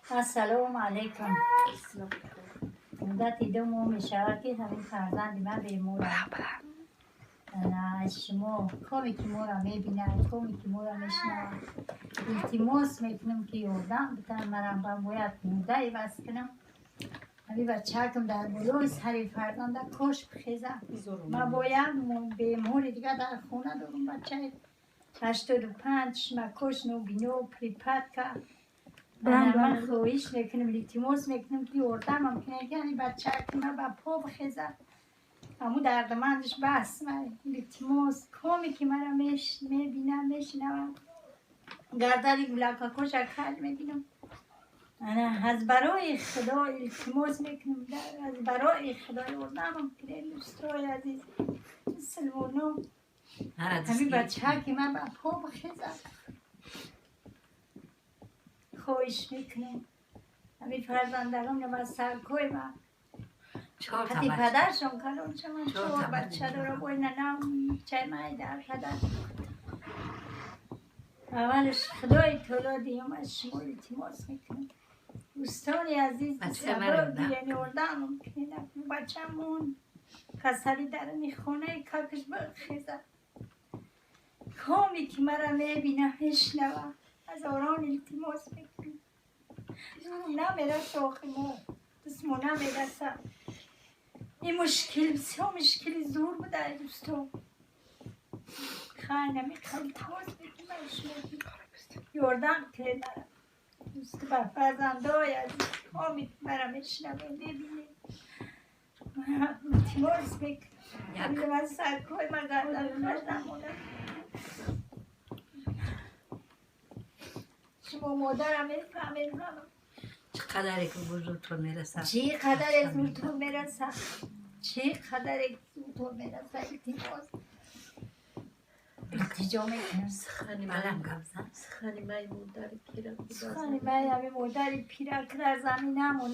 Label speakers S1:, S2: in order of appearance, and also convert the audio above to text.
S1: Ассалому алайкум. Муддати 2 моҳ мешавад, ки ҳамин фарзанди ман бемор аст. Аз шумо, коме ки моро мебинад, коме ки моро мешунавад, илтимос мекунам, ки ёрдам битан марам. Ба бояд мурда иваз кунам. Ҳами бачакам дар болои сари фарзанда кош бихеза. Ман бояд бемори дига дар хона дорам, бачаи 85, чашмакош нобино, припадка. Ман хоҳиш мекунам, илтимос мекунам, ки ёрдамам кунед, ки ҳами бачаки ман ба по бихеза. Ҳаму дардмандаш бас. Илтимос, коме ки мара мебинам, мешунавам, гардани гулакакоша каҷ мебинам. Ана, аз барои Худо илтимос мекунам, аз барои Худо ёрдамам кунед, дӯстои азиз, мусулмоно. Ҳами бачаки ман ба по бихеза, хоҳиш мекунам. Ҳами фарзандарон ба саркои ман ҳати падаршон калон шаванд. Чор бача дорам, бой нанам чай майда падар. Аввалаш Худои таоло, диюм аз шумо илтимос мекунам, дӯстони азиз, сабр гирен, ёрдамам кунед. Бачамон касали даруни хонаи какаш бихеза. Коме ки мара мебина, мешунава, ҳазорон илтимос мекунам. Намераса, охи мо дастмо намераса. Ин мушкил бисёр мушкили зур буда, дӯсто. Хай, намиқа илтимос мекунам аз шумо, ёрдам кунед мара, дӯст ба фарзандои азиз. Коме ки мара мешунаве, мебине, илтимос мекунам, аз саркои ма гардан каш намонад. Шумо модарам мефаҳмед ҳама.
S2: Чӣ қадаре ки зуртон мерасад.
S1: Чӣ қадаре зуртон мераса, чӣ қадаре зуртон мераса, илтимос, илтиҷо мекунам.
S3: Сухани
S2: Баланд гап зан.
S3: Сухани май модари пира.
S1: Сухани май ҳами модари пира, ки дар замин намоне.